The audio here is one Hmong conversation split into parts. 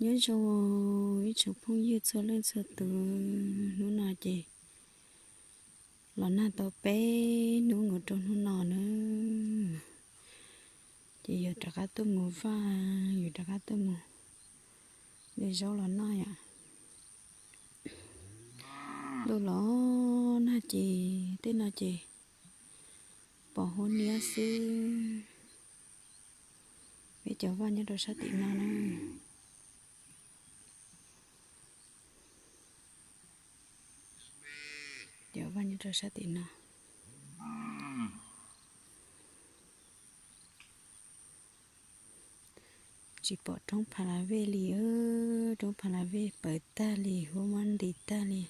Nyob zoo ib tsoom phooj ywg txhua leej txhua tus, hnub no ces los nag tau peb hnub nkaus rau hnub no na, ces yog rov qab tuaj mus vaj, yus rov qab tuaj mus de zaub los noj yom. Ntuj los nag ces tej no ces pom huab niab xwb. Peb cov vaj nyob rau sab tim no na. Cov vaj nyob rau sab tim no. Tsis pom roob pha la vej li, roob pha la vej pawv tag li, huab muab nti tag li.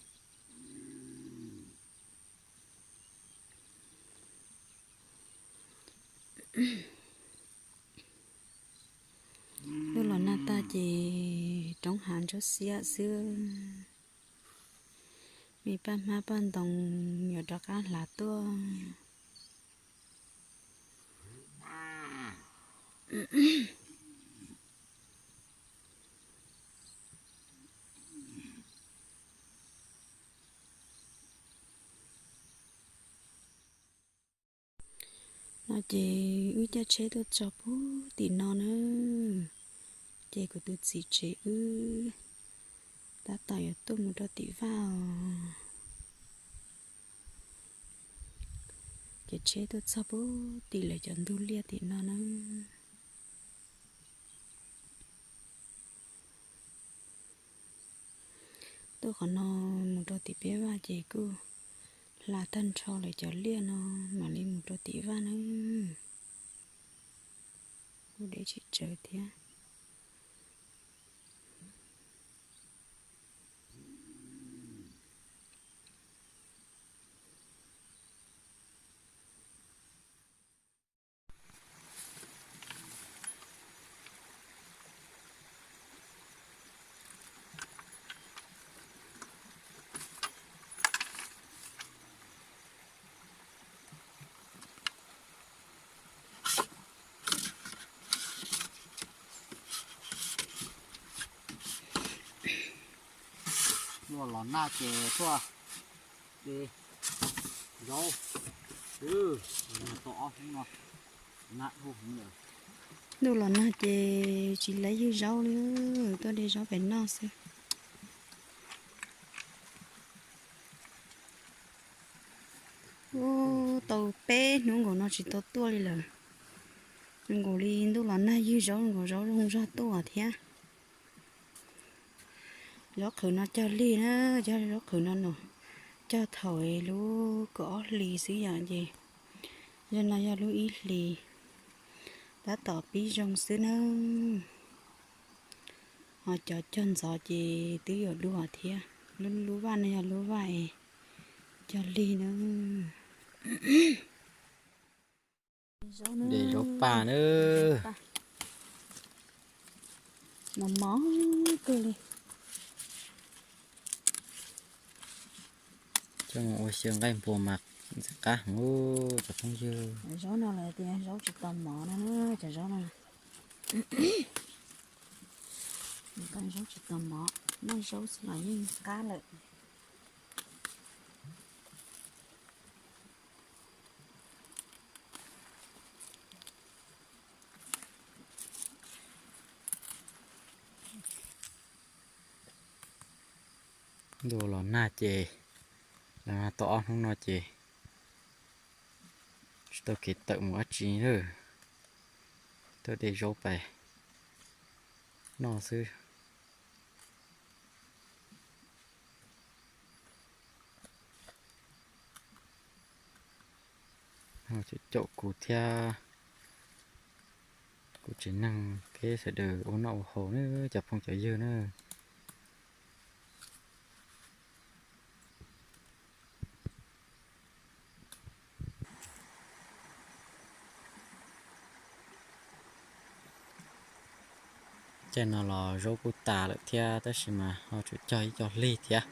Ntuj los nag tag ces roob hav ntsuab xiab xwb. Me paj hmab paj ntoos yuav rov qab hlav tuaj. No ces wb caij tsheb tuaj txog puag tim no na, ces kuv tus txiv tsev wb tab tom yuav tuaj mus rau tim vaj os. Ces tsheb tuaj txog puag tim lawv cov ntug liaj tim no na. Tuaj qhov no mus rau tim peb vaj ces kuj hla tag nrho lawv cov liaj no mam li mus rau tim vaj na. Kuj deb tsis tsawg thiab. Tuaj los nag ces tuaj de zaub, tau ob hnub no nag dhau heev lawm. Ntuj los nag ces tsis laib ywg zaub li, tuaj de zaub pem noj xwb. Ub, tau peb hnub nkaus no tsis tau tuaj li lawm. Zoo nkaus li ntuj los nag ywg zaub, nkaus zaub zoo zog tuaj thiab. Zaub qhwv no cog lig na, cog zaub qhwv no no, cog thaum lub kaum ob hlis xwb yom, ces zaum no yog lub ib hlis, tab tom pib zoo xwb na. Ho cov cog ntxov ces twb yuav dua thiab. Lub, lub vaj no yog lub vaj es cog lig na. De zaub paj na. Mos mos kawg li. Coj mus ua xyaw nqaij npua mas ntxim qab heev cov phooj ywg. Zaub no lawv tias zaub tsis tau mov no, cov zaub no. Zaub tsis tau mov, noj zaub xwb los yeej qab lawm. Ntuj los nag ces, los nag tau ob hnub no ces tsis tau kev tawm mus dab tsi na, tuaj de zaub pais noj xwb. Caum kuv thiab kuv tsev neeg thiab sawv daws ua noj ua haus na cov phooj cov ywg na. Caij no los zaub kuj tas lawm thiab tab sis mas ho tseem cog ib co lig thiab.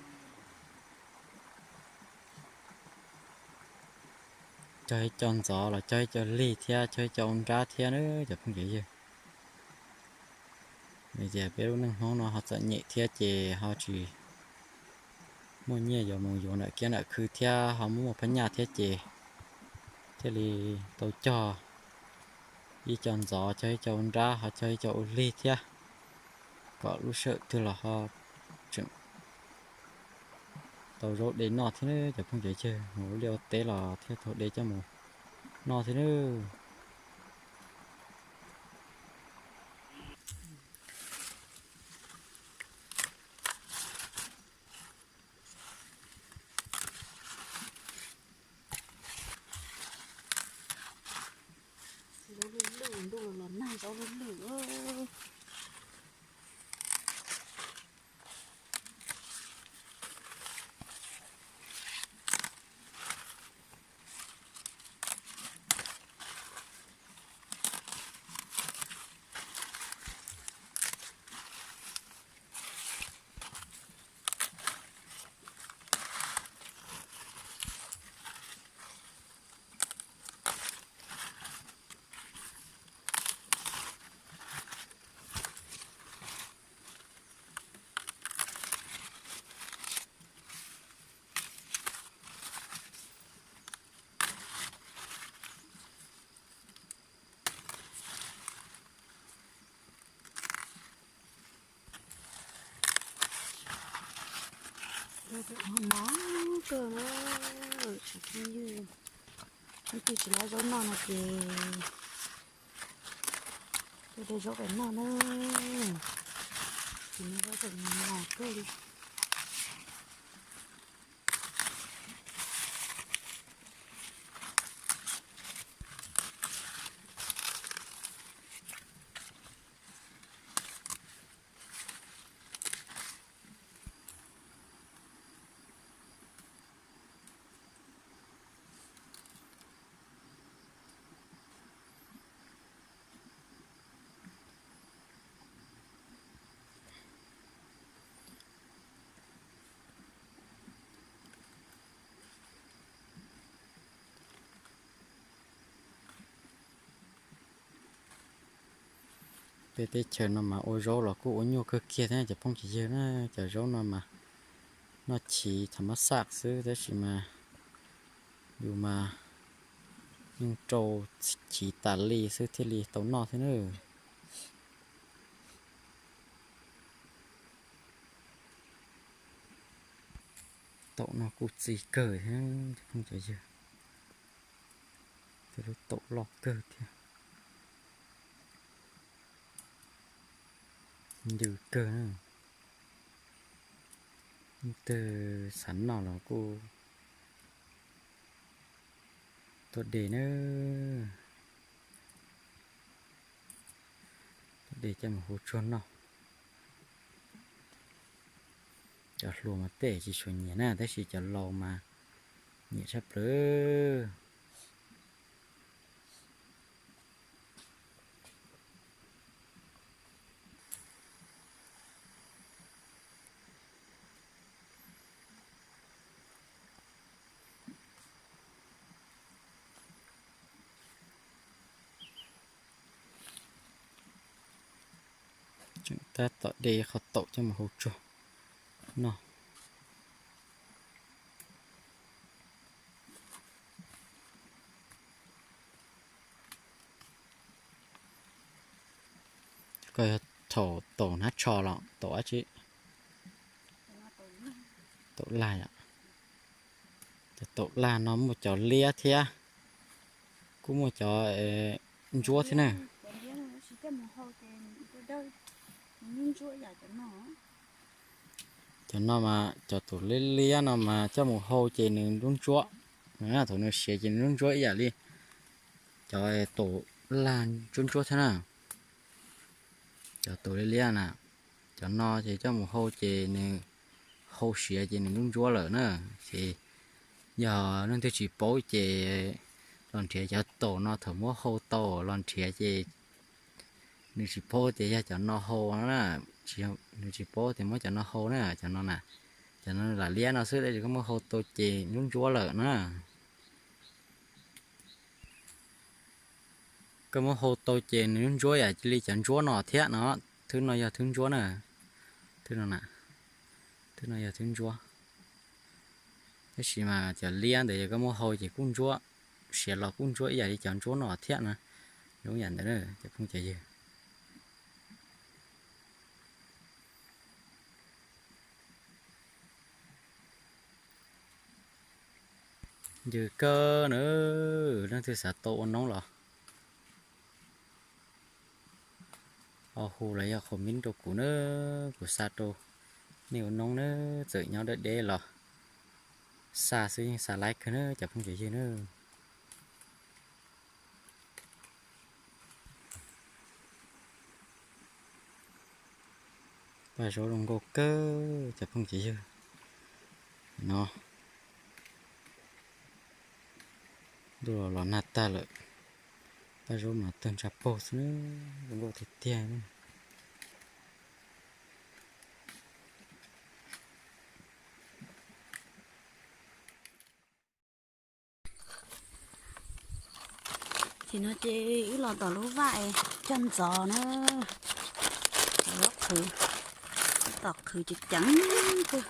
Cog ib co ntxov los cog ib co lig thiab cog ib co ua nrab thiab na cov phooj cov ywg. Vim tias peb lub neej Hmoob no ho txom nyem thiab ces ho tsis muaj nyiaj yuav mus yuav nram kiab nram khw thiab ho muaj muaj phab nyaj thiab ces thiaj li tau cog ib co ntxov, cog ib co ua nrab, ho cog ib co ua lig thiab, kom lub sij hawm twg los ho tseem tau zaub de noj thiab nawb cov phooj cov ywg. Mus ua liaj ua teb los thiaj tau de coj mus noj thiab nawb. Zaub lwj lwj, ntuj los nag zaub lwj lwj. Zaub no kawg na, tsoom phooj ywg, leej twg tsis lab zaub noj no ces tuaj de zaub kom noj na. Tsis muaj zaub kom noj kawg li. Peb teb chaws no mas ua zaub los kuj ua nyuaj kawg kiag thiab cov phooj cov ywg na. Cov zaub no mas noj chiv tham mab xaj xwb tab sis mas yus mas yeej rau chiv tas li xwb thiaj li tau noj thiab na. Taum no kuj txi kawg thiab cov phooj cov ywg. Tej lub taum loj kawg thiab. Ntws kawg na. Leej twg xav noj los kuj tuaj de na. Tuaj de coj mus hu tsuag noj. Cov hluas mas tej tsis tshua nyiam na tab sis cov laus mas nyiam tshaj plaws. Tseem tab tom de qhov taum coj mus hau tsuag noj. Koj yog thaum taum hnav tsho los taum dab tsi? Taum laj yom. Cov taum laj no muaj cov liab thiab, kuj muaj cov ntsuab thiab na. Cov no mas cov taum liab liab no mas coj mus hau ces nws ntsuab ntsuab, thaum nws siav ces nws ntsuab ntsuab ib yam li cov taum laj ntsuab ntsuab thiab na. Cov taum liab liab na, cov no ces coj mus hau ces nws hau siav ces nws ntsuab ntsuab lawm na. Ces yog leej twg tsis paub ces los nrhiav cov taum no thaum muab hau tau los nrhiav ces nws tsis paub tias yog cov no hau na, nws tsis paub tias muab cov no hau na, cov no na, cov no lam liab no xwb tab sis koj muab hau tau ces ntsuab ntsuab lawm na. Koj muab hau tau ces nws ntsuab ntsuab yam li cov ntsuab no thiab no. Thwb no yog thwb ntsuab na, thwb no na, thwb no yog thwb ntsuab. Tab sis mas cov liab ntawd yog koj muab hau ces kuj ntsuab, siav los kuj ntsuab ib yam li cov ntsuab no thiab na, zoo yam ntawd na cov phooj cov ywg. Yws kawg na, leej twg xav tau ua noob los ho hu los yog comment rau kuv na, kuv xa rau nej ua noob na, txawm nyob deb deb los xa xwb yeej xa laib kawg na cov phooj cov ywg na. Paj zaub zoo nkauj kawg cov phooj cov ywg. No ntuj los los nag tag lawm, paj zaub mas tawg ntsa paug xwb, zoo nkauj tiag tiag. Ces no ces wb los tom lub vaj cog ntxov na, zaub qhwv, tom qhwv ces ceev kawg.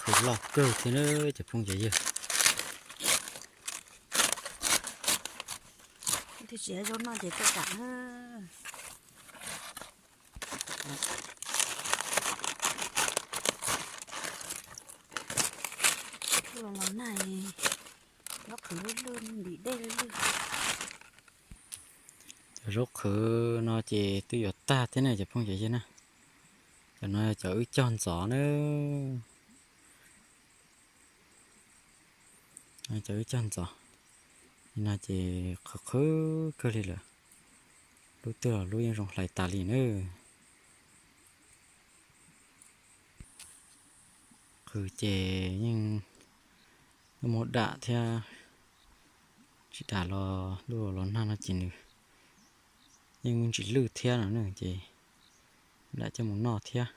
Qhwv loj kawg thiab na cov phooj cov ywg. Twb tsis zaub noj ces tuaj kam na. Los los nag, zaub qhwv lwj lwj, ntim dej lwj lwj. Cov zaub qhwv no ces twb yuav tag thiab na cov phooj cov ywg na. Cov no cov wb cog ntxov na. Cov wb cog ntxov no ces qhwv qhwv kawg li lawm. Lub twg los lub yeej zoo hlais tas li na. Qhwv ces yeej muaj dam thiab, tsis dam los ntuj los nag no ces nws yeej muaj ntsis lwj thiab no ces dam coj mus noj thiab.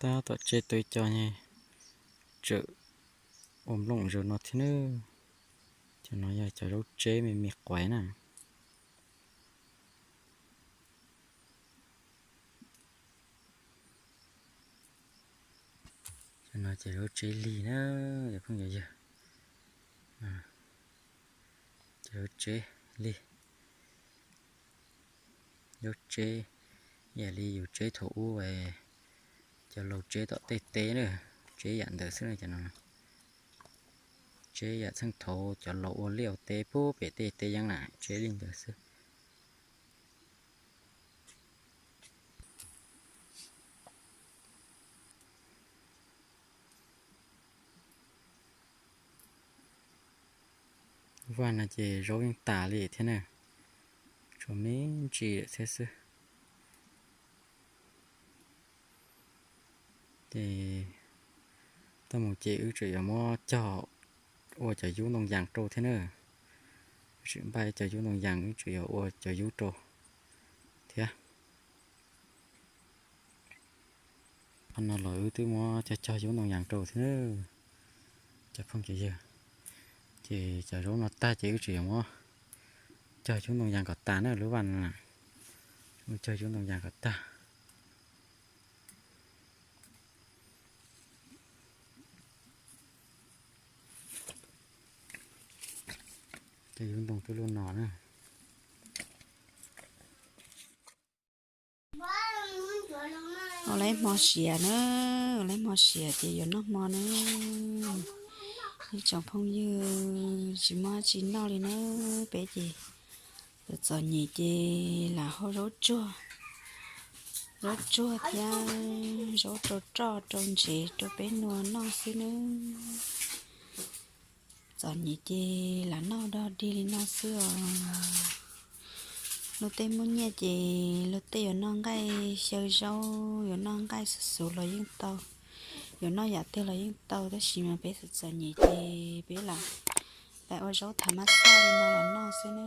Tab tom tseb tau ib co ne, tseem ua nplooj zaws no thiab na. Cov no yog cov zaub tseb me me quav na. Cov no ces zaub tseb lig na, cov phooj cov ywg. Cov zaub tseb lig, zaub tseb ib yam li yus tseb thaum ub, cov laus tseb tom tej teb na, tseb yam ntawd xwb na cov no. Tseb yam txheej thaud cov laus ua liaj ua teb puag pem tej teb yeeb na, tseb li ntawd xwb. Vaj no ces zaub yeej tas li thiab na, tshuav me ntsis lawm thiab xwb. Ces tau mus ces wb tseem yuav muab cog ua cov yub ntoo yas rau thiab na. Wb tseem npaj cov yub ntoo yas, wb tseem yuav ua cov yub rau thiab. Qhov no los wb twb muab cog cog yub ntoo yas rau thiab na, cov phooj cov ywg. Ces cov zaub no tag ces wb tseem yuav muab cog yub ntoo yas kom tas na, lub vaj no na, muab cog yub ntoo yas kom tag. Cog yub ntoo twb lub no na. Ua lawm hmo siav na, ua lawm hmo siav ces yuav noj hmo na. Ib tsoom phooj ywg tsis muaj dab tsi noj li na, peb ces txom txom nyem ces lam hau zaub tsuag, zaub tsuag thiab zaub rau roj rau ntsev rau peb nua noj xwb nawb. Txom nyem ces lam noj dog dig li no xwb os. Luag tej muaj nyiaj ces luag tej yuav noj nqaij xyaw zaub, yuav noj nqaij xuv xuv los yeej tau. Yuav noj yam twg los yeej tau, tab sis mas peb txom txom nyem ces peb lam pais ua zaub thav mab xaj li no los noj xwb na.